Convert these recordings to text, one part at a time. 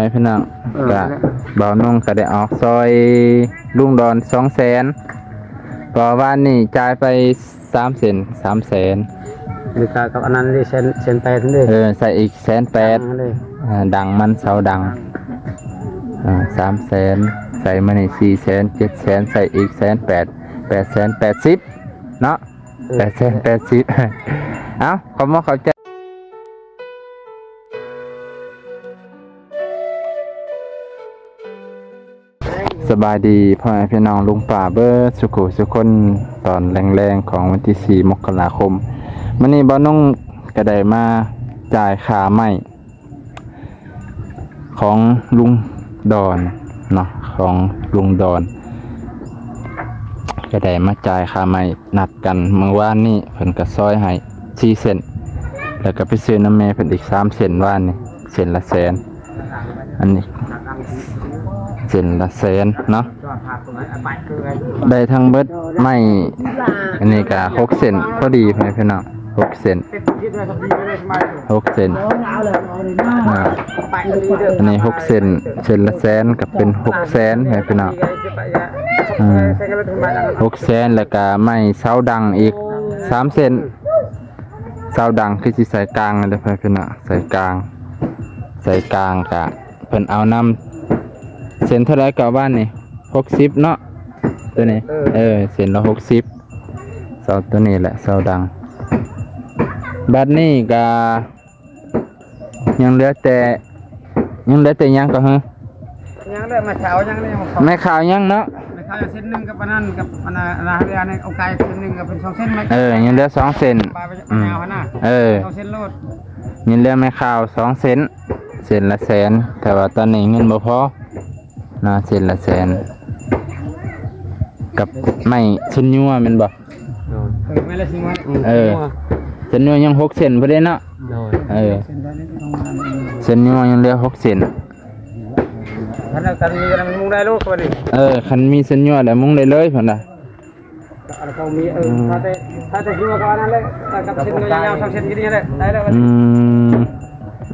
ໃຫ້ພີ່ນ້ອງ ເອີ ກະ ນັ້ນແຫຼະ ບ່າວນົງກະໄດ້ອອກຊ່ອຍລຸງດອນສອງແສນ ເພາະວ່າວານນີ້ຈ່າຍໄປສາມເຊັນ ສາມແສນ ແລ້ວກະກັບອັນນັ້ນເດ້ ແສນ ແສນແປດເດ້ ເອີ ໃສ່ອີກແສນແປດ ດັງເດ້ ເອີ ດັງມັນເສົາດັງ ອ່າ ສາມແສນ ໃສ່ມານີ້ສີ່ແສນ ເຈັດແສນ ໃສ່ອີກແສນແປດ ແປດແສນແປດສິບເນາະ ເອີ ແປດແສນແປດສິບ ເອົ້າ ຂອບມຸກຂອບໃຈ ສະບາຍດີພໍ່ແມ່ພີ່ນ້ອງລຸງປ້າເບິດສຸຂູສຸຄົນ ຕອນແລງໆຂອງວັນທີສີ່ ມົກກະລາຄົມ ມື້ນີ້ບ່າວນົງກະໄດ້ມາຈ່າຍຄ່າໄມ້ ຂອງລຸງດອນເນາະ ຂອງລຸງດອນ ກະໄດ້ມາຈ່າຍຄ່າໄມ້ ນັດກັນມື້ວານນີ້ ເພິ່ນກະຊ່ອຍໃຫ້ສີ່ເຊັນ ແລ້ວກະໄປຊື້ນຳແມ່ເພິ່ນອີກສາມເຊັນ ວານນີ້ເຊັນລະແສນ ອັນນີ້ເຊັນລະແສນເນາະ ໄດ້ທັງເບິດໄມ້ ອັນນີ້ກະຫົກເຊັນພໍດີ ພໍ່ແມ່ພີ່ນ້ອງ ຫົກເຊັນ ຫົກເຊັນ ອ່າ ອັນນີ້ຫົກເຊັນ ເຊັນລະແສນກະເປັນຫົກແສນ ພໍ່ແມ່ພີ່ນ້ອງ ອ່າ ຫົກແສນ ແລ້ວກະໄມ້ເສົາດັງອີກສາມເຊັນ ເສົາດັງຄືຊິໃສ່ກາງເດ້ ພໍ່ແມ່ພີ່ນ້ອງ ໃສ່ກາງ ໃສ່ກາງກະເພິ່ນເອົານຳ ເຊັນເທົ່າໃດກະວານນີ້ ຫົກສິບເນາະ ໂຕນີ້ ເອີ ເອີ ເຊັນລະຫົກສິບ ເສົາໂຕນີ້ແຫຼະ ເສົາດັງ ບາດນີ້ກະຍັງເຫຼືອແຕ່ ຍັງເຫຼືອແຕ່ຫຍັງກະເຮີ ຍັງເຫຼືອໄມ້ຂາວຍັງນີ້ ໄມ້ຂາວຍັງເນາະ ໄມ້ຂາວຍັງເຊັນໜຶ່ງກັບອັນນັ້ນ ກັບອັນນັ້ນ ອັນນັ້ນ ເຫຼືອໃນອົງກາຍເຊັນໜຶ່ງກະເປັນສອງເຊັນ ໄມ້ ເອີ ຍັງເຫຼືອສອງເຊັນ ປາຍໄປຍາວຫັ້ນນະ ອືມ ເອີ ສອງເຊັນໂລດ ຍັງເຫຼືອໄມ້ຂາວສອງເຊັນ ເຊັນລະແສນ ແຕ່ວ່າຕອນນີ້ເງິນບໍ່ພໍ ນະ ເຊັນລະແສນ ກັບໄມ້ຊົນຍົວແມ່ນບໍ່ ໂດຍ ເອີ ໄມ້ລະຊະນິດ ເອີ ຊະນິດຍັງຫົກເຊັນພຸ້ນເດ້ເນາະ ໂດຍ ເອີ ຊະນິດຍັງເຫຼືອຫົກເຊັນ ຄັນ ຄັນມີ ຄັນມີມຸງໄດ້ໂລດ ເອີ ຄັນມີຊະນິດແລ້ວມຸງໄດ້ເລີຍເພິ່ນວ່າ ເຂົາມີ ເອີ ອືມ ຖ້າແຕ່ ຖ້າແຕ່ຊິວ່າກໍອັນນັ້ນແຫຼະ ກັບເສັ້ນຍາວໆ ສອງເສັ້ນຢູ່ນີ້ແຫຼະ ໄດ້ແລ້ວ ອືມ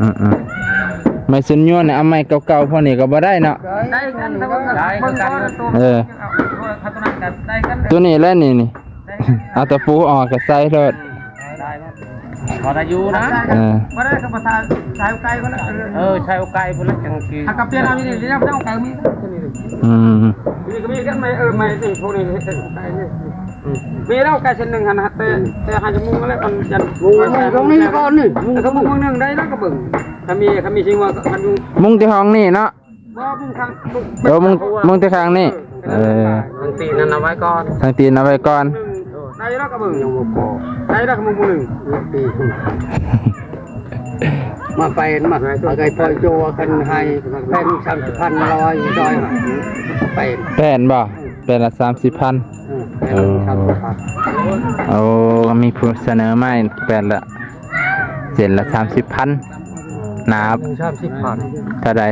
ອືມໆ ໄມ້ຊະນິດນີ້ ເອົາໄມ້ເກົ່າໆ ພວກນີ້ກໍບໍ່ໄດ້ເນາະ ໄດ້ຄືກັນ ໄດ້ຄືກັນ ເອີ ເອົາຕົວນັ້ນກໍໄດ້ຄືກັນ ຕົວນີ້ແຫຼະນີ້ ນີ້ ໄດ້ ເອົາຕະປູອອກກໍໃສ່ໂລດ ໄດ້ ພໍໄດ້ຢູ່ນະ ເອີ ບໍ່ໄດ້ກໍບໍ່ ໃຊ້ໄກພຸ້ນລະ ເອີ ໃຊ້ໄກພຸ້ນລະ ຈັ່ງຊິ ຫາກະປ່ຽນເອົານີ້ ນີ້ເອົາໄກມີ ອືມ ນີ້ກໍມີກັນໄມ້ ເອີ ໄມ້ນີ້ ພວກນີ້ ອືມ ມີແລ້ວໄກເສັ້ນໜຶ່ງຫັ້ນນະ ແຕ່ ແຕ່ຫາຈະມຸງແລ້ວ ມັນຍັນມຸງ ມຸງຕົງນີ້ກ່ອນນີ້ ມຸງຕົງນີ້ໜຶ່ງໄດ້ແລ້ວກໍເບິ່ງ ຖ້າມີ ຖ້າມີຊິວ່າ ຄັນຢູ່ ມຸງແຕ່ຫ້ອງນີ້ເນາະ ບໍ່ ມຸງຂ້າງ ມຸງ ເອີ ມຸງ ມຸງແຕ່ຂ້າງນີ້ ເອີ ທາງຕີນນັ້ນເອົາໄວ້ກ່ອນ ທາງຕີນເອົາໄວ້ກ່ອນ ໄດ້ແລ້ວກໍເບິ່ງ ຍັງບໍ່ພໍ ໄດ້ແລ້ວກໍມຸງ ມຸງໜຶ່ງ ມາໄປມາ ເອົາໄປປ່ອຍໂຈວ່າຄັນໃຫ້ແຜ່ນສາມສິບພັນລະວ່າຢູ່ດອຍມາ ແຜ່ນ ແຜ່ນບໍ່ ແຜ່ນລະສາມສິບພັນ ເອີ ແຜ່ນລະສາມສິບພັນ ໂອ້ ມີຜູ້ສະເໜີມາແຜ່ນລະ ເສັ້ນລະສາມສິບພັນ ໜາ ສາມສິບພັນ ເທົ່າໃດ?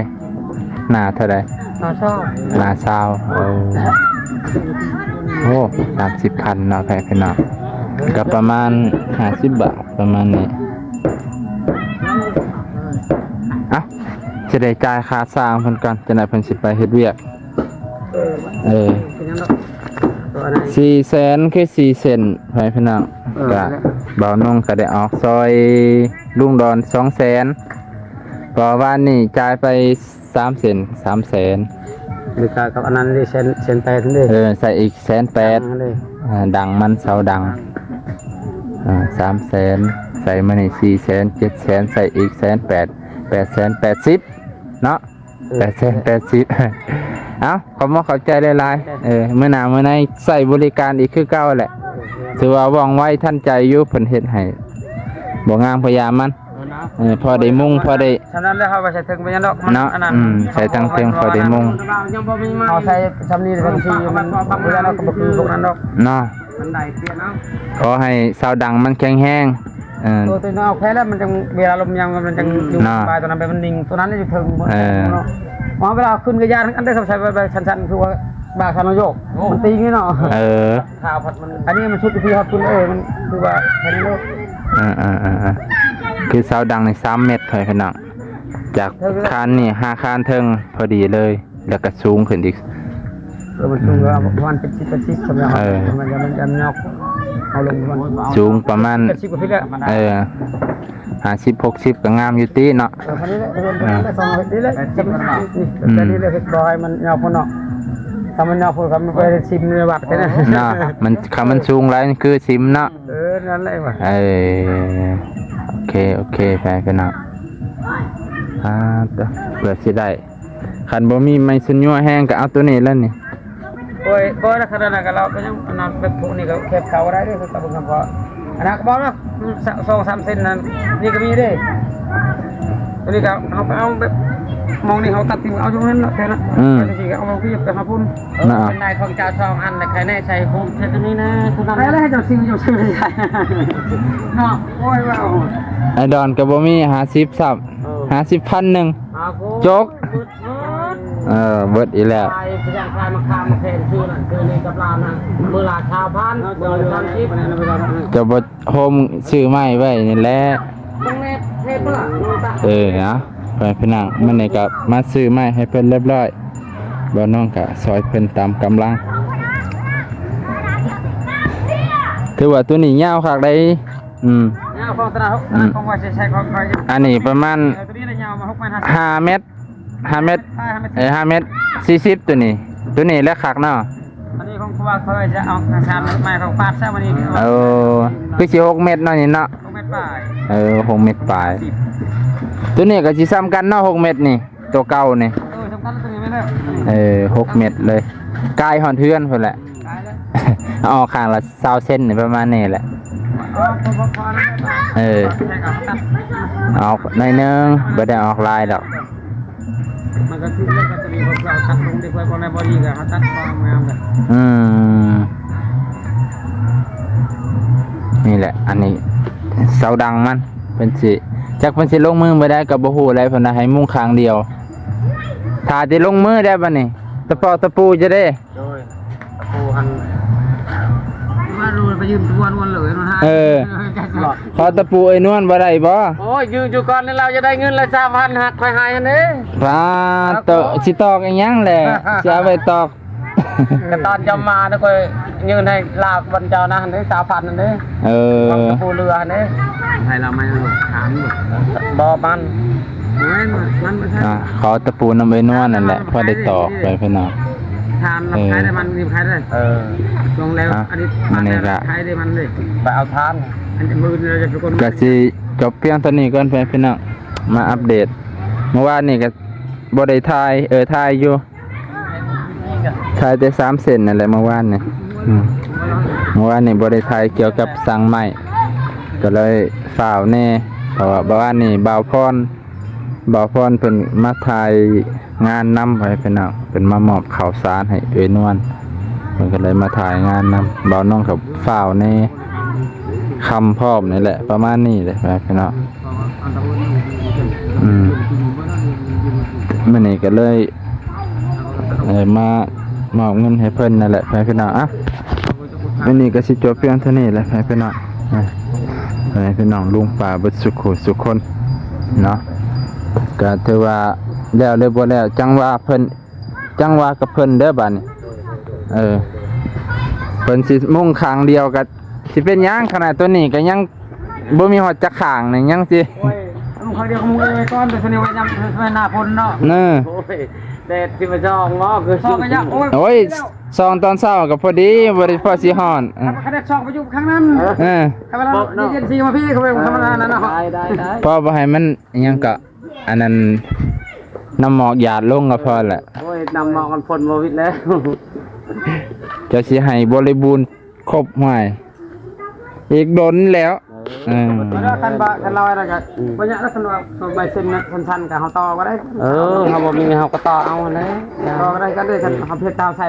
ໜາເທົ່າໃດ? ໜາຊາວ ໜາຊາວ ໂອ້ ໂອ້ ສາມສິບພັນເນາະ ແພງເນາະ ກໍປະມານຫ້າສິບບາດ ປະມານນີ້ ເອົ້າ ຈະໄດ້ຈ່າຍຄ່າຊ່າງເພິ່ນກ່ອນ ຈັ່ງໃດເພິ່ນຊິໄປເຮັດວຽກ ເອີ ເອີ ເປັນຫຍັງດອກ ກໍອັນນັ້ນ ສີ່ແສນ ຄືສີ່ເຊັນ ໃຫ້ພີ່ນ້ອງ ເອີ ກໍ ນັ້ນແຫຼະ ບ່າວນົງກໍໄດ້ອອກຊ່ອຍລຸງດອນສອງແສນ ເພາະວ່າວານນີ້ຈ່າຍໄປສາມເຊັນ ສາມແສນ ແລ້ວກໍກັບອັນນັ້ນເດ້ ແສນ ແສນແປດເດ້ ເອີ ໃສ່ອີກແສນແປດ ດັງເດ້ ອ່າ ດັງມັນເສົາດັງ ອ່າ ສາມແສນ ໃສ່ມານີ້ສີ່ແສນ ເຈັດແສນ ໃສ່ອີກແສນແປດ ແປດແສນແປດສິບເນາະ ເອີ ແປດແສນແປດສິບ ເອົ້າ ຂອບມຸກຂອບໃຈຫຼາຍໆ ເອີ ມື້ໜ້າມື້ໃນໃຊ້ບໍລິການອີກຄືເກົ່າແຫຼະ ຖືວ່າວ່ອງໄວທັນໃຈຢູ່ ເພິ່ນເຮັດໃຫ້ ບໍ່ງາມພະຍາມັນ ເອີ ພໍໄດ້ມຸງ ພໍໄດ້ ສຳນັ້ນແລ້ວ ເຮົາໄປໃສ່ເຖິງໄປຫຍັງດອກ ມັນ ເນາະ ອັນນັ້ນ ອືມ ໃສ່ທາງເທິງ ພໍໄດ້ມຸງ ເຮົາໃສ່ຊ່ຳນີ້ ທາງທີ່ມັນ ເພື່ອເຮົາກໍບໍ່ຄືພວກນັ້ນດອກ ເນາະ ມັນໄດ້ປ່ຽນເອົາ ຂໍໃຫ້ເສົາດັງມັນແຂງແຮງ ເອີ ໂຕ ໂຕເອົາແຄ່ແລ້ວ ມັນຈັ່ງ ເວລາລົມຫຍັງ ມັນຈັ່ງຢູ່ ເນາະ ສະບາຍ ຕອນນັ້ນໄປມັນນິ່ງ ໂຕນັ້ນຢູ່ເທິງ ເອີ ເນາະ ເພາະເວລາຂຶ້ນກໍຢ້ານ ອັນໃດກໍໃສ່ໄປ ໄປສັ້ນໆ ຄືວ່າບາກສານໂຍກ ໂອ້ ມັນຕີງນີ້ເນາະ ເອີ ຂາວພັດມັນ ອັນນີ້ມັນສຸດທີ່ຮອດພຸ້ນ ເອີ ມັນຄືວ່າແຄ່ນີ້ໂລດ ເອີໆໆໆ ຄືເສົາດັງນີ້ສາມແມັດ ເພື່ອນພີ່ນ້ອງ ຈາກຄານນີ້ຫາຄານເທິງພໍດີເລີຍ ແລ້ວກໍສູງຂຶ້ນອີກ. ເອີ ມັນສູງປະມານເຈັດສິບ ແປດສິບ ຊຳນະ. ເອີ ມັນຈະ ມັນຈະຍອກເອົາລົງປະມານ ສູງປະມານ ແປດສິບກວ່າຟີດແລ້ວ. ເອີ ຫ້າສິບ ຫົກສິບ ກໍງາມຢູ່ຕິເນາະ. ເອີ ປານນີ້ແຫຼະ ເອີ ປານນີ້ແຫຼະ ສອງເຮັດນີ້ແຫຼະ ອືມ ນີ້ ແບບນີ້ແຫຼະ ເຮັດບໍ່ໃຫ້ມັນຍອກພຸ້ນເນາະ. ຖ້າມັນຍອກພຸ້ນກໍມັນໄປຊິມໃນວັດແຄ່ນັ້ນເນາະ. ມັນ ຄັນມັນສູງຫຼາຍ ມັນຄືຊິມເນາະ. ເອີ ນັ້ນແຫຼະວ່າ ເອີ ໂອເຄ ໂອເຄ ໄປພີ່ນ້ອງ. ອ່າ ເພື່ອຊິໄດ້ ຄັນບໍ່ມີໄມ້ຊຸນຍົວແຮງກໍເອົາໂຕນີ້ແຫຼະນີ້. ໂອ້ຍ ບໍ່ລະ ຂະໜາດນັ້ນກໍລາວກໍຍັງ ອັນນັ້ນ ແບບພວກນີ້ກໍແຄບເຂົາໄດ້ເດ້ ເຂົາເບິ່ງນຳກໍ ອັນນັ້ນກໍບໍ່ລະ ສອງສາມເຊັນນັ້ນ ນີ້ກໍມີເດ້. ໂຕນີ້ກໍເຮົາໄປເອົາແບບ ໝ່ອງນີ້ເຮົາຕັດຖິ້ມ ເອົາຢູ່ນັ້ນເນາະ ແຄ່ນັ້ນ. ອືມ ຈັ່ງຊີ້ກໍເອົາມາພີ້ໄປຫາພຸ້ນ. ເນາະ ເປັນນາຍຂອງເຈົ້າສອງອັນນະ ໃຄແນ່ໃສ່ໂຮມເທື່ອໂຕນີ້ນະ ຜູ້ນຳ ໃຜລະໃຫ້ເຈົ້າຊື້ ເຈົ້າຊື້ເນາະ. ໂອ້ຍ ເວົ້າ ໄອ້ດອນກໍບໍ່ມີຫ້າສິບຊ້ຳ ເອີ ຫ້າສິບ ພັນໜຶ່ງ ໂຈກ. ເອີ ເບິດອີກແລ້ວ ຂາຍ ພະຍາຍາມຂາຍມາຂາມມາແພງ ຊື້ນັ້ນຊື້ນີ້ກັບລາວນະ ມື້ລະຊາວພັນ ມື້ລະສາມສິບ ເຈົ້າບໍ່ໂຮມຊື້ໄມ້ໄວ້ນີ້ແຫຼະ. ເອີ ເອົາ ໄປພີ່ນ້ອງ ມື້ນີ້ກໍມາຊື້ໄມ້ໃຫ້ເພິ່ນຮຽບຮ້ອຍ ບ່າວນ້ອງກໍຊ່ອຍເພິ່ນຕາມກຳລັງ. ຖືວ່າໂຕນີ້ຍາວຄັກໃດ໋. ອືມ ຍາວຂອງຕະຫຼາດ ອືມ ຂອງວ່າຊິໃຊ້ຂອງຂ້ອຍ ອັນນີ້ປະມານ ເອີ ໂຕນີ້ລະຍາວມາຫົກແມັດຫ້າສິບ ຫ້າແມັດ ຫ້າແມັດ ເອີ ຫ້າແມັດສີ່ສິບ ໂຕນີ້ ໂຕນີ້ແຫຼະຄັກເນາະ. ອັນນີ້ຂອງຄົວເຄີຍຈະເອົາສາມເມັດໄມ້ຂອງປາດຊະມື້ນີ້. ເອີ ຄືຊິຫົກແມັດເນາະນີ້ເນາະ ຫົກແມັດປາຍ. ເອີ ຫົກແມັດປາຍ ໂຕນີ້ກໍຊິສ່ຳກັນເນາະ ຫົກແມັດນີ້ ໂຕເກົ່ານີ້. ເອີ ສ່ຳກັນ ໂຕນີ້ແມ່ນແລ້ວ ເອີ ຫົກແມັດເລີຍ ກາຍຮອດເຮືອນພຸ້ນແຫຼະ. ອອກຂ້າງລະຊາວເຊັນ ປະມານນີ້ແຫຼະ. ເອີ ອອກໜ້ອຍໜຶ່ງ ບໍ່ໄດ້ອອກຫຼາຍດອກ. ມັນກໍຄືເລື່ອງກັນຕົວນີ້ ເຮົາຕັດລົງໄດ້ ເພື່ອບໍ່ໄດ້ບໍ່ດີກໍເຮົາຕັດຄວາມງາມກັນ. ອືມ ນີ້ແຫຼະ ອັນນີ້ເສົາດັງມັນ ເພິ່ນຊິ ຈັກເພິ່ນຊິລົງມືມື້ໃດກໍບໍ່ຮູ້ແຫຼະ. ເພິ່ນວ່າໃຫ້ມຸງຂ້າງດຽວ ຖ້າຊິລົງມືໄດ້ບັດນີ້ ຕະປອກຕະປູຈະເດ້ ໂດຍ ຕະປູຫັ້ນ ວ່າໂດຍໄປຢືມຕົວນວນເລີຍນວນຫາ. ເອີ ຂໍຕະປູເອີຍນວນບໍ່ໄດ້ບໍ່? ໂອ້ຍ ຢືມຢູ່ກ່ອນ ລາວຈະໄດ້ເງິນລະສາມພັນ ຫາກຂ້ອຍໃຫ້ຫັ້ນເດ້. ພາໂຕ ຊິຕອກອີຫຍັງແຫຼະ ຊິເອົາໄວ້ຕອກ. ກະຕອນຈຳມານະ ຂ້ອຍຍື່ນໃຫ້ລາວບ່ອນເຈົ້ານະ ຫັ້ນເດ້ ຊາວພັນຫັ້ນເດ້. ເອີ ຂອງຕະປູເຫຼືອຫັ້ນເດ້ ໃຫ້ລາວມາຖາມຢູ່ ບໍ່ມັນ ບໍ່ແມ່ນ ມັນບໍ່ໃຊ່. ອ່າ ຂໍຕະປູນຳເອື້ອຍນວນນັ້ນແຫຼະ ພໍໄດ້ຕອກໄປພີ່ນ້ອງ. ຖາມນຳໃຜໄດ້ມັນ ມີໃຜໄດ້. ເອີ ລົງແລ້ວ ອ່ະ ອັນນີ້ ອັນນີ້ກະ ໃຜໄດ້ມັນເດ້ ໄປເອົາທານ. ອັນມື້ອື່ນເຮົາຈະເປັນຄົນ ກະຊິຈົບພຽງເທົ່ານີ້ກ່ອນໄປພີ່ນ້ອງ ມາອັບເດດ. ເມື່ອວານນີ້ກະບໍ່ໄດ້ຖ່າຍ ເອີ ຖ່າຍຢູ່ ຂາຍແຕ່ສາມເສັ້ນນັ້ນແຫຼະເມື່ອວານນີ້. ອືມ ເມື່ອວານນີ້ບໍ່ໄດ້ຂາຍກ່ຽວກັບສັງໄມ້ ກໍເລີຍຟ້າວແດ່ ເພາະວ່າເມື່ອວານນີ້ບ່າວພອນ ບ່າວພອນເພິ່ນມາຖ່າຍງານນຳ ພໍ່ແມ່ພີ່ນ້ອງ ເພິ່ນມາມອບເຂົ້າສານໃຫ້ເອື້ອຍນວນ ເພິ່ນກໍເລີຍມາຖ່າຍງານນຳ. ບ່າວນ້ອງກໍຟ້າວແດ່ ຄ່ຳພ້ອມນີ້ແຫຼະ ປະມານນີ້ແຫຼະ ພໍ່ແມ່ພີ່ນ້ອງ. ອືມ ມື້ນີ້ກໍເລີຍ ເອີ ມາມອບເງິນໃຫ້ເພິ່ນນັ້ນແຫຼະ ພໍ່ແມ່ພີ່ນ້ອງ. ອ່ະ ມື້ນີ້ກໍຊິຈົບພຽງເທົ່ານີ້ແຫຼະ ພໍ່ແມ່ພີ່ນ້ອງ. ອ່ະ ພໍ່ແມ່ພີ່ນ້ອງ ລຸງປ້າເບິດສຸຂູສຸຄົນເນາະ ກໍຖືວ່າແລ້ວຫຼືບໍ່ແລ້ວ ຈັ່ງວ່າເພິ່ນ ຈັ່ງວ່າກັບເພິ່ນເດີບາດນີ້. ເອີ ເພິ່ນຊິມຸງຂ້າງດຽວກໍຊິເປັນຫຍັງ ຂະໜາດໂຕນີ້ກໍຍັງບໍ່ມີຮອດຈັກຂ້າງນີ້ ຍັງຊິ ໂອ້ຍ ມຸງຂ້າງດຽວກໍມຸງໄວ້ກ່ອນ ແຕ່ໂຕນີ້ໄວ້ຍາມ ໄວ້ໜ້າຝົນເນາະ. ເອີ ໂອ້ຍ ແດດຊິມາສ່ອງບໍ່ ຄືສ່ອງກໍຢາກ ໂອ້ຍ ໂອ້ຍ ສ່ອງຕອນເຊົ້າກໍພໍດີ ບໍ່ໄດ້ພໍຊິຮ້ອນ. ເອີ ຄັນແດດສ່ອງໄປຢູ່ຂ້າງນັ້ນ ເອີ ຄັນເວລາເຢັນຊິມາພີ້ ເຂົາເປັນທຳມະດານັ້ນເນາະ. ໄດ້ ໄດ້ ພໍບໍ່ໃຫ້ມັນ ອີຫຍັງເກາະ ອັນນັ້ນ ນ້ຳໝອກຢາດລົງກໍພໍແຫຼະ. ໂອ້ຍ ນ້ຳໝອກມັນພົ້ນບໍ່ວິດແລ້ວ ຈະຊິໃຫ້ບໍລິບູນຄົບຫ້ວຍ ອີກດົນແລ້ວ. ເອີ ເອີ ຄັນວ່າ ຄັນລາວອັນນັ້ນກໍ ອືມ ບໍ່ຍາກແລ້ວ ຄັນວ່າໄມ້ເສັ້ນນັ້ນສັ້ນໆ ກໍເຮົາຕໍ່ກໍໄດ້. ເອີ ເຮົາບໍ່ມີ ເຮົາກໍຕໍ່ເອົາຫັ້ນແຫຼະ ຕໍ່ກໍໄດ້ ກໍໄດ້ ຄັນເຮົາເຮັດຕາມໃສ່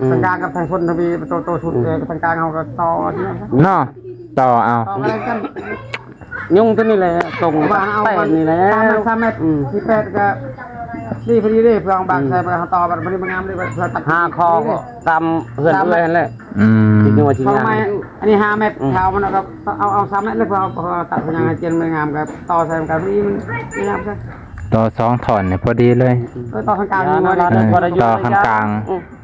ອືມ ທາງກາງກັບທາງຊົນທະວີ ໂຕ ໂຕຊຸດ ອືມ ເອີ ທາງກາງເຮົາກໍຕໍ່ເນາະ ຕໍ່ເອົາ ຕໍ່ໄປກັນ. ຍຸງຕົວນີ້ແຫຼະ ຕົງ ວ່າເອົາ ແປດນີ້ແຫຼະ ສາມແມັດ ສາມແມັດ ອືມ ສີ່ແປດກໍດີພໍດີເດ້ ເພື່ອເອົາບາງ ອືມ ໃສ່ ເພື່ອເຮົາຕໍ່ບັດ ພໍດີມັນງາມເດ້ ເພື່ອຕັດ ຫ້າຂໍ້ກໍຕາມເຮືອນເອື້ອຍຫັ້ນແຫຼະ. ອືມ ຊິຍົວຊິຫຍັງ ອັນນີ້ຫ້າແມັດ ອືມ ເອົາມັນກໍເອົາ ເອົາສາມແມັດເລີຍ ເພື່ອເຮົາ ເພື່ອເຮົາຕັດເປັນຫຍັງໃຫ້ຈຽນມັນງາມ ກໍຕໍ່ໃສ່ກັນ ພໍດີມັນງາມຊະ. ຕໍ່ສອງທ່ອນນີ້ພໍດີເລີຍ. ເອີ ຕໍ່ຂັ້ນກາງ ເອີ ຕໍ່ຂັ້ນກາງ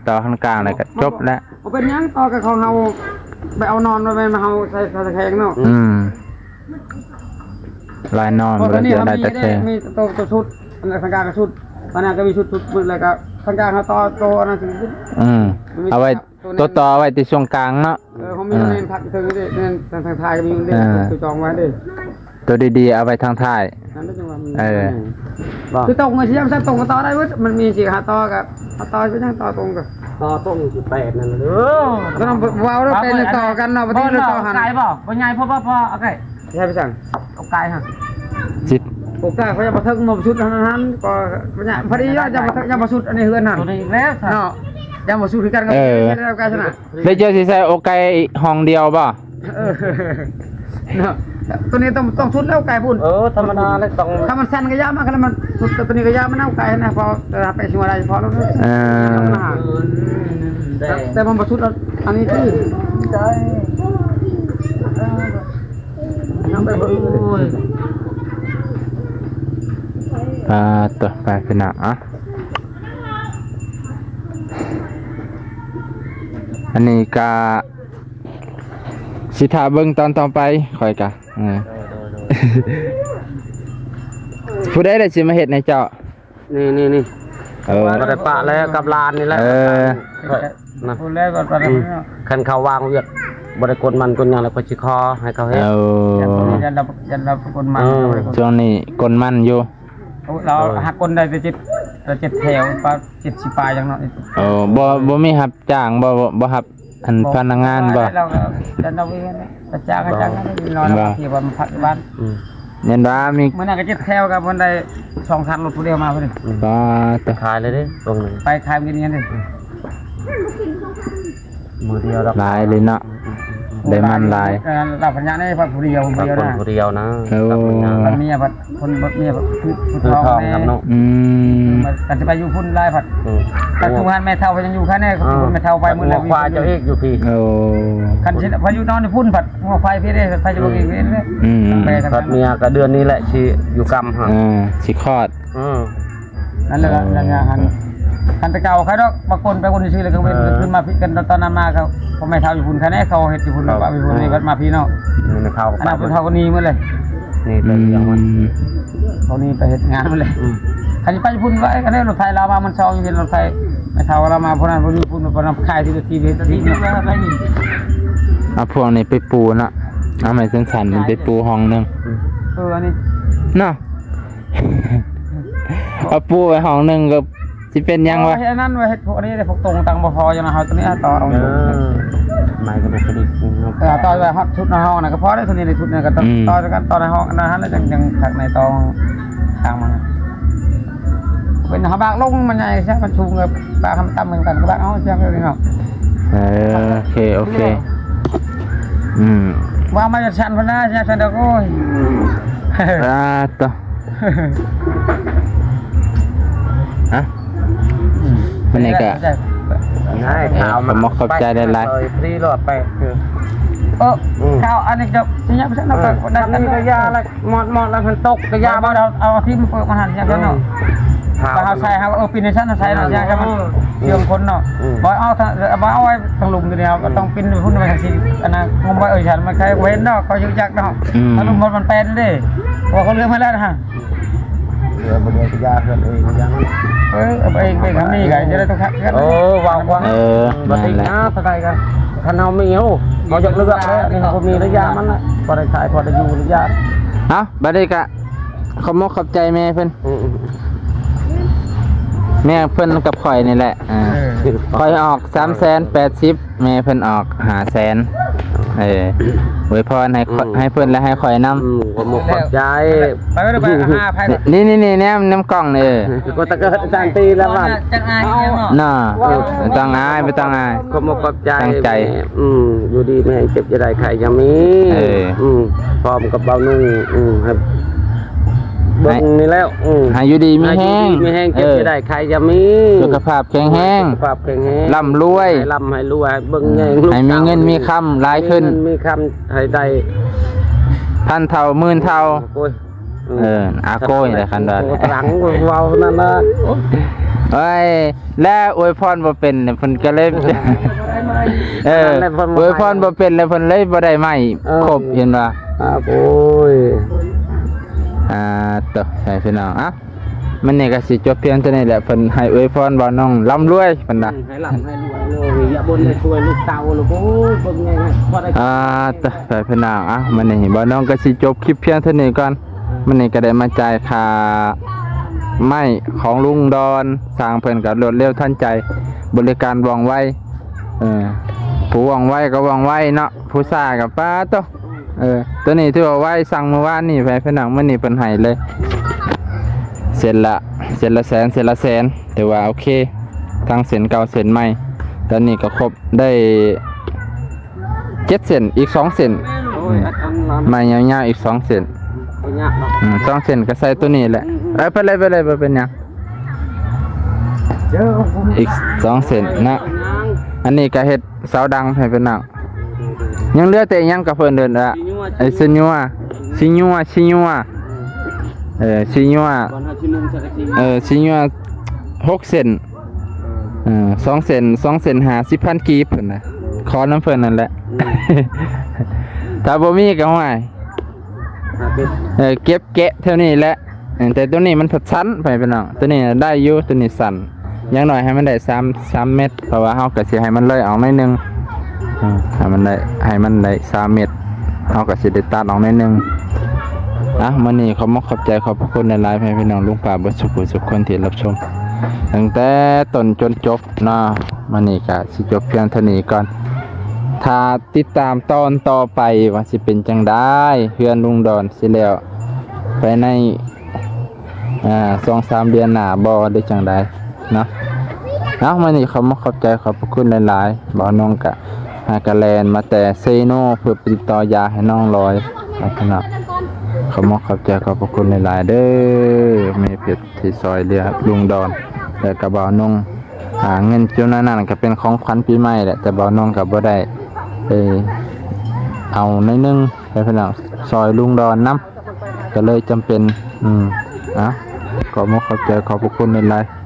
ຕໍ່ຂັ້ນກາງແລ້ວກໍຈົບແລ້ວ. ບໍ່ເປັນຫຍັງ ຕໍ່ກັບຂອງເຮົາ ໄປເອົານອນ ບໍ່ແມ່ນເຮົາໃສ່ຕະແຄງເນາະ. ອືມ ລາຍນອນ ເພາະວ່າຕົວນີ້ເຮົາມີ ມີໂຕ ໂຕຊຸດ ອັນນັ້ນຂັ້ນກາງກໍຊຸດ ອັນນັ້ນກໍມີຊຸດ ຊຸດໝົດ ແລ້ວກໍຂັ້ນກາງເຮົາຕໍ່ໂຕອັນນັ້ນ. ອືມ ເອົາໄວ້ ໂຕນີ້ ໂຕຕໍ່ໄວ້ແຕ່ຊ່ວງກາງເນາະ. ເອີ ເຮົາມີ ເອີ ແມ່ນພັກເທິງເດ້ ແມ່ນທາງ ທາງທ້າຍກໍມີເດ້ ເອີ ໂຕຈອງໄວ້ເດ້. ໂຕດີໆ ເອົາໄວ້ທາງທ້າຍ. ນັ້ນແຫຼະ ຈັ່ງວ່າມີ ເອີ ບໍ່ ຄືຕົງ ຊິຍາມຊັ້ນຕົງກໍຕໍ່ໄດ້ເບິດ ມັນມີສີ່ຫ້າຕໍ່ກໍ ເອົາຕໍ່ໄປຫຍັງ ຕໍ່ຕົງກໍ ຕໍ່ຕົງຊິແປດນັ້ນເດີ. ກໍຕ້ອງເວົ້າແລ້ວ ແປດຕໍ່ກັນເນາະ ບໍ່ ບໍ່ ບໍ່ຕໍ່ ຕໍ່ ຕໍ່ ຕໍ່ ຫັ້ນ ໄກບໍ່ ບໍ່ໃຫຍ່ພໍບໍ່ ພໍ ໂອເຄ ໃຫ້ໄປສັ່ງ ໂອກາຍຫັ້ນ ຊິ ໂອກາຍ ເຂົາຈະບໍ່ເຖິງ ບໍ່ສຸດຫັ້ນ ຫັ້ນ ກໍບໍ່ຍາກ ພໍດີ ຍັງບໍ່ເຖິງ ຍັງບໍ່ສຸດ ອັນນີ້ເຮືອນຫັ້ນ ຕົວນີ້ອີກແລ້ວ ເນາະ ຍັງບໍ່ສຸດຄືກັນ ເອີ ໂອກາຍຊະນະ. ແລ້ວເຈົ້າຊິໃສ່ໂອກາຍຫ້ອງດຽວບໍ່? ເອີ ເນາະ ຕົວນີ້ຕ້ອງ ຕ້ອງສຸດແລ້ວ ໂອກາຍພຸ້ນ. ເອີ ທຳມະດາແຫຼະ ຕ້ອງ ຖ້າມັນສັ້ນກໍຢ່າມາ ຄັນມັນສຸດ ຕົວນີ້ກໍຢ່າມານຳ ໂອກາຍນະ ພໍ ແຕ່ວ່າໄປຊິວ່າໄດ້ພໍແລ້ວ. ເອີ ແຕ່ ແຕ່ມັນບໍ່ສຸດ ອັນນີ້ຄື ໂອ້ຍ ອ່າ ຕໍ່ໄປພີ່ນ້ອງ ອ່ະ ອັນນີ້ກະຊິຖ້າເບິ່ງຕອນຕໍ່ໄປ ຂ້ອຍກະ ເອີ ໂດຍ ໂດຍ ໂດຍ ຜູ້ໃດລະຊິມາເຮັດໃຫ້ເຈົ້າ? ນີ້ ນີ້ ນີ້ ເອີ ບໍ່ໄດ້ປະແລ້ວກັບຫຼານນີ້ແຫຼະ. ເອີ ນະ ຜູ້ແລກໍຕອນນັ້ນ ອືມ ເນາະ ຄັນເຂົາວາງວຽກ ບໍ່ໄດ້ກົນມັນກົນຫຍັງແລ້ວ ຂ້ອຍຊິຂໍໃຫ້ເຂົາເຮັດ. ເອີ ຢ້ານ ຢ້ານລາວ ຢ້ານລາວກົນມັນ. ເອີ ຊ່ວງນີ້ກົນມັນຢູ່. ໂອ້ ລາວ ໂດຍ ຫາກົນໄດ້ແຕ່ເຈັດ ແຕ່ເຈັດແຖວ ປາ ເຈັດສິບປາຍຈັ່ງເນາະ. ເອີ ບໍ່ ບໍ່ມີຮັບຈ້າງບໍ່? ບໍ່ ບໍ່ຮັບ ອັນ ບໍ່ ພະນັກງານບໍ່? ບໍ່ໄດ້ ລາວກໍ ລາວເຮັດ ໄປຈ້າງ ຈ້າງ ນອນ ບໍ່ ທີ່ວ່າມັນພັກຢູ່ບ້ານ. ອືມ ແມ່ນວ່າມີ ມື້ນັ້ນກໍເຈັດແຖວ ກໍເພິ່ນໄດ້ສອງຄັນ ລົດຜູ້ດຽວມາເພິ່ນ. ອືມ ກໍໄປຂາຍເລີຍເດ້ ຕົງນີ້ ໄປຂາຍກິນເງິນເດ້. ອືມ ມື້ດຽວດອກ ຫຼາຍເລີຍເນາະ. ອືມ ອືມ ອືມ ໄດ້ມັນຫຼາຍ. ເອີ ລາວພັນຍາໃນພັດຜູ້ດຽວ ຜູ້ດຽວນະ ຄົນຜູ້ດຽວນະ. ໂອ້ ພັດເມຍ ພັດຄົນ ພັດເມຍ ພັດຜູ້ ຜູ້ທ້ອງ ຜູ້ທ້ອງນຳເນາະ. ອືມ ມັນກໍຈະໄປຢູ່ພຸ້ນຫຼາຍພັດ. ອືມ ແຕ່ຄືງານແມ່ເຖົ້າເພິ່ນຍັງຢູ່ຄັນແນ່. ອໍ ແມ່ເຖົ້າໄປໝົດແລ້ວ ງົວຄວາຍເຈົ້າອີກຢູ່ພີ້. ໂອ້ ຄັນຊິໄປຢູ່ນອນຢູ່ພຸ້ນພັດ ງົວຄວາຍພີ້ເດ້ ໃຜຈະບໍ່ເກັ່ງເດ້. ອືມ ພັດເມຍກໍເດືອນນີ້ແຫຼະຊິຢູ່ກຳຫັ້ນ. ເອີ ຊິຄອດ. ເອີ ນັ້ນແຫຼະ ເອີ ລະຍະຫັ້ນ ຄັນແຕ່ເກົ່າໃຄດອກ ບາງຄົນໄປຄົນຊື່ແລ້ວກໍເປັນ ເອີ ຂຶ້ນມາຜິດກັນ ຕອນນັ້ນມາກໍພໍ່ແມ່ເຖົ້າຢູ່ພຸ້ນ ຄັນແນ່ເຂົາເຮັດຢູ່ພຸ້ນ ເອີ ວ່າຢູ່ພຸ້ນ ນີ້ກໍມາພີ້ເນາະ. ນີ້ແມ່ເຖົ້າ ອັນນັ້ນຜູ້ເຖົ້າກໍໜີໝົດເລີຍ. ນີ້ແຕ່ ອືມ ເຂົາໜີໄປເຮັດງານໝົດເລີຍ. ອືມ ຄັນຊິໄປຢູ່ພຸ້ນໄວ້ ຄັນແນ່ລົດໄຟລາວມາ ມັນຊອງຢູ່ເຫັນລົດໄຟ ແມ່ເຖົ້າລາວມາ ຜູ້ນັ້ນຜູ້ນີ້ ຜູ້ນັ້ນຂາຍທີ່ທີ່ເຮັດທີ່ນີ້. ເອົາພວກນີ້ໄປປູເນາະ ເອົາໄມ້ສັ້ນໆ ໄປປູຫ້ອງໜຶ່ງ. ເອີ ອັນນີ້ເນາະ ເອົາປູໄວ້ຫ້ອງໜຶ່ງກໍຊິເປັນຫຍັງວະ? ເຮັດອັນນັ້ນໄວ້ ເຮັດພວກນີ້ໄດ້ ພວກຕົງຕັ່ງບໍ່ພໍ ຈັ່ງນັ້ນເຮົາຕົວນີ້ຕໍ່ເອົາຢູ່. ເອີ ໄມ້ກະດູກກະດິກເນາະ. ເອີ ຕໍ່ໄວ້ຮອດຊຸດໃນຫ້ອງນັ້ນກໍພໍແລ້ວ ຕົວນີ້ໄດ້ຊຸດນັ້ນກໍຕໍ່ ອືມ ຕໍ່ກັນ ຕໍ່ໃນຫ້ອງນັ້ນ ແລ້ວຈັ່ງ ຈັ່ງຄັກໃນຕໍ່ທາງມັນ ເປັນເຮົາບາກລົງ ມັນໃຫຍ່ຊະ ມັນສູງ ບາກໃຫ້ມັນຕ່ຳຄືກັນ ກໍບາກເອົາຈັ່ງເດີເນາະ. ເອີ ໂອເຄ ໂອເຄ. ອືມ ວ່າມາຈະຊັ້ນພຸ້ນນະ ຊັ້ນດອກ ໂອ້ຍ ອ່າ ຕໍ່ ອ່ະ ມື້ນີ້ກໍ ໄດ້ ຂອບມຸກຂອບໃຈຫຼາຍໆ ເອີ ອືມ ເຈົ້າ ອັນນີ້ຈະ ຊິຍັບຊັ້ນເນາະ ເອີ ກໍໄດ້ ອັນນີ້ກໍຢ່າລະ ໝອດ ໝອດແລ້ວ ມັນຕົກກໍຢ່າ ບໍ່ ບໍ່ ເອົາ ເອົາທີ່ມັນເປີດມາຫັ້ນ ຢ່າຊັ້ນເນາະ. ເອີ ຖ້າເຮົາໃສ່ ເຮົາເອົາປິ່ນໃສ່ເນາະ ເອີ ຢ່າຊັ້ນ ມັນ ເອີ ເລື່ອງຄົນເນາະ. ອືມ ບໍ່ເອົາ ບໍ່ເອົາໄວ້ທາງລຸ່ມຢູ່ນີ້ ເຮົາກໍຕ້ອງ ອືມ ປິ່ນໄປພຸ້ນ ໄປທາງຊີ້ ອັນນັ້ນ ງມໄວ້ ເອີ ຊັ້ນມັນໃຄ່ບໍ່ເຫັນດອກ ເຂົາຮູ້ຈັກເນາະ. ອືມ ທາງລຸ່ມມັນແປນເດ້ ເພາະວ່າເຂົາເລື່ອງມາແລ້ວນະ. ເຫຼືອບໍ່ເຫຼືອກໍຢ່າເຮືອນເອງຢ່າມັນ ເອີ ເອົາໄປເອງໄປທຳນີ້ກໍຈະໄດ້ຕ້ອງຄັກເຮືອນ. ໂອ້ ເວົ້າກວ້າງ ເອີ ບໍ່ຕິດນະ ເທົ່າໃດກໍ ຄັນເຮົາມີ ໂອ້ ເຮົາຢາກເລືອກແລ້ວ ອັນນີ້ເຮົາບໍ່ມີລະຢ່າມັນນະ ພໍໄດ້ຂາຍພໍໄດ້ຢູ່ລະຢ່າ. ເອົ້າ ບັດນີ້ກະຂອບມຸກຂອບໃຈແມ່ເພິ່ນ ອືມ ແມ່ເພິ່ນກັບຂ້ອຍນີ້ແຫຼະ ເອີ ຂ້ອຍອອກສາມແສນແປດສິບ ແມ່ເພິ່ນອອກຫ້າແສນ ເອີ ອວຍພອນໃຫ້ ອືມ ໃຫ້ເພິ່ນ ແລະ ໃຫ້ຂ້ອຍນຳ. ອືມ ຂອບມຸກຂອບໃຈ ໄປເດີ ໄປຫາໃຜ ນີ້ ນີ້ ນີ້ ແນມ ແນມກ້ອງນີ້ ເອີ ກໍຕະເກີດຈັ່ງຕີແລ້ວວ່າ ຈັ່ງອາຍເນາະ ເນາະ ເອີ ບໍ່ຕ້ອງອາຍ ບໍ່ຕ້ອງອາຍ ຂອບມຸກຂອບໃຈ ຕັ້ງໃຈ ອືມ ຢູ່ດີມີແຮງ ເຈັບຢ່າໄດ້ ໄຂ້ຢ່າມີ ເອີ ອືມ ພ້ອມກັບບ່າວນຸ່ງ ອືມ ໃຫ້ ເບິ່ງນີ້ແລ້ວ ອືມ ໃຫ້ຢູ່ດີມີແຮງ ໃຫ້ຢູ່ດີມີແຮງ ເຈັບ ເອີ ຢ່າໄດ້ ໄຂ້ຢ່າມີ ສຸຂະພາບແຂງແຮງ ສຸຂະພາບແຂງແຮງ ລ່ຳລວຍ ໃຫ້ລ່ຳໃຫ້ລວຍ ເບິ່ງແຍງ ໃຫ້ມີເງິນມີຄຳຫຼາຍຂຶ້ນ ມີເງິນມີຄຳໃຫ້ໄດ້ ພັນເທົ່າໝື່ນເທົ່າ ໂອ້ຍ ເອີ ອາໂກຍແຫຼະ ຄັນວ່າ ໂຕຕະຫຼັງເວົ້ານັ້ນນະ. ໂອ້ຍ ແລະອວຍພອນບໍ່ເປັນ ເພິ່ນກໍເລີຍ ເອີ ອັນນັ້ນແຫຼະ ເພິ່ນບໍ່ ອວຍພອນບໍ່ເປັນ ແລ້ວເພິ່ນເລີຍບໍ່ໄດ້ໄມ້ ເອີ ຄົບ ເຫັນບໍ່? ອາໂກຍ ອ່າ ໂຕ ໃຫ້ພີ່ນ້ອງ ເອົ້າ ມື້ນີ້ກໍຊິຈົບພຽງເທົ່ານີ້ແຫຼະ. ເພິ່ນໃຫ້ອວຍພອນບ່າວນ້ອງລ່ຳລວຍ ເພິ່ນວ່າ ໃຫ້ລ່ຳໃຫ້ລວຍເລີຍ ຢ່າບົ່ນໃຫ້ຊ່ວຍລູກເຕົ້າລູກ. ໂອ້ຍ ເບິ່ງແນ່ ພໍໄດ້ ອ່າ ໂຕ ໃຫ້ພີ່ນ້ອງ ເອົ້າ ມື້ນີ້ບ່າວນ້ອງກໍຊິຈົບຄລິບພຽງເທົ່ານີ້ກ່ອນ. ມື້ນີ້ກໍໄດ້ມາຈ່າຍຄ່າໄມ້ຂອງລຸງດອນ ຊ່າງເພິ່ນກໍລວດເລັວທັນໃຈ ບໍລິການວ່ອງໄວ. ເອີ ຜູ້ວ່ອງໄວກໍວ່ອງໄວເນາະ ຜູ້ຊ້າກໍປາໂຕ. ເອີ ໂຕນີ້ຖືວ່າໄວ ສັ່ງມື້ວານນີ້ໄປພີ່ນ້ອງ ມື້ນີ້ເພິ່ນໃຫ້ເລີຍ ເສັ້ນລະ ເສັ້ນລະແສນ ເສັ້ນລະແສນ ຖືວ່າໂອເຄ ທັງເສັ້ນເກົ່າເສັ້ນໃໝ່. ຕອນນີ້ກໍຄົບໄດ້ເຈັດເສັ້ນ ອີກສອງເສັ້ນ ໂອ້ຍ ອັດອັນລະ ໄມ້ຍາວໆ ອີກສອງເສັ້ນ ບໍ່ຍາກດອກ ອືມ ສອງເສັ້ນກໍໃສ່ໂຕນີ້ແຫຼະ. ອືມໆ ເອີ ໄປເລີຍ ໄປເລີຍ ບໍ່ເປັນຫຍັງ ເອີ ອີກສອງເສັ້ນເນາະ. ອັນນີ້ກໍເຮັດເສົາດັງໃຫ້ເພິ່ນເນາະ. ຍັງເຫຼືອແຕ່ຫຍັງກັບເພິ່ນເດີນລະ ຊິຍົວ ໄອ້ຊິຍົວ ຊິຍົວ ຊິຍົວ ເອີ ຊິຍົວ ເອີ ຊິຍົວຫົກເສັ້ນ ເອີ ສອງເສັ້ນ ສອງເສັ້ນຫ້າສິບພັນກີບເພິ່ນນະ ຂໍນຳເພິ່ນນັ້ນແຫຼະ. ອືມ ຖ້າບໍ່ມີກໍ ຫ້ວຍ ຫາເກັບ ເອີ ເກັບແກະແຖວນີ້ແຫຼະ. ເອີ ແຕ່ໂຕນີ້ມັນພັດສັ້ນໄປພີ່ນ້ອງ ໂຕນີ້ໄດ້ຢູ່ ໂຕນີ້ສັ້ນ ຢ່າງໜ້ອຍໃຫ້ມັນໄດ້ສາມ ສາມເມັດ ເພາະວ່າເຮົາກໍຊິໃຫ້ມັນເລີຍອອກໜ້ອຍໜຶ່ງ ເອີ ໃຫ້ມັນໄດ້ ໃຫ້ມັນໄດ້ສາມເມັດ ເຮົາກໍຊິໄດ້ຕັດອອກໜ້ອຍໜຶ່ງ. ອ່ະ ມື້ນີ້ຂໍຂອບໃຈຂອບພະຄຸນຫຼາຍໆ ໃຫ້ພີ່ນ້ອງລຸງປ້າເບິດສູ່ຜູ້ສູ່ຄົນທີ່ຮັບຊົມ ຕັ້ງແຕ່ຕົ້ນຈົນຈົບເນາະ. ມື້ນີ້ກໍຊິຈົບພຽງເທົ່ານີ້ກ່ອນ ຖ້າຕິດຕາມຕອນຕໍ່ໄປວ່າຊິເປັນຈັ່ງໃດ ເຮືອນລຸງດອນຊິແລ້ວໄປໃນ ອ່າ ສອງສາມເດືອນໜ້າບໍ່ ຫຼືຈັ່ງໃດເນາະ. ເອົາ ມື້ນີ້ຂໍຂອບໃຈຂອບພະຄຸນຫຼາຍໆ ບ່າວນົງກະຫາກະແລ່ນມາແຕ່ເຊໂນ ເພື່ອໄປຕິດຕໍ່ຢາໃຫ້ນ້ອງລອຍເນາະ. ຂໍຂອບໃຈຂອບພະຄຸນຫຼາຍໆເດີ ແມ່ເພັດທີ່ຊ່ອຍເຫຼືອລຸງດອນ ແລະກະບ່າວນົງ. ອ່າ ເງິນຈຳນວນນັ້ນກະເປັນຂອງຂວັນປີໃໝ່ແຫຼະ ແຕ່ບ່າວນົງກະບໍ່ໄດ້ ເອີ ເອົາໜ້ອຍໜຶ່ງ ໃຫ້ພີ່ນ້ອງຊ່ອຍລຸງດອນນຳ ກໍເລີຍຈຳເປັນ ອືມ ອ່ະ ຂໍຂອບໃຈຂອບພະຄຸນຫຼາຍໆ.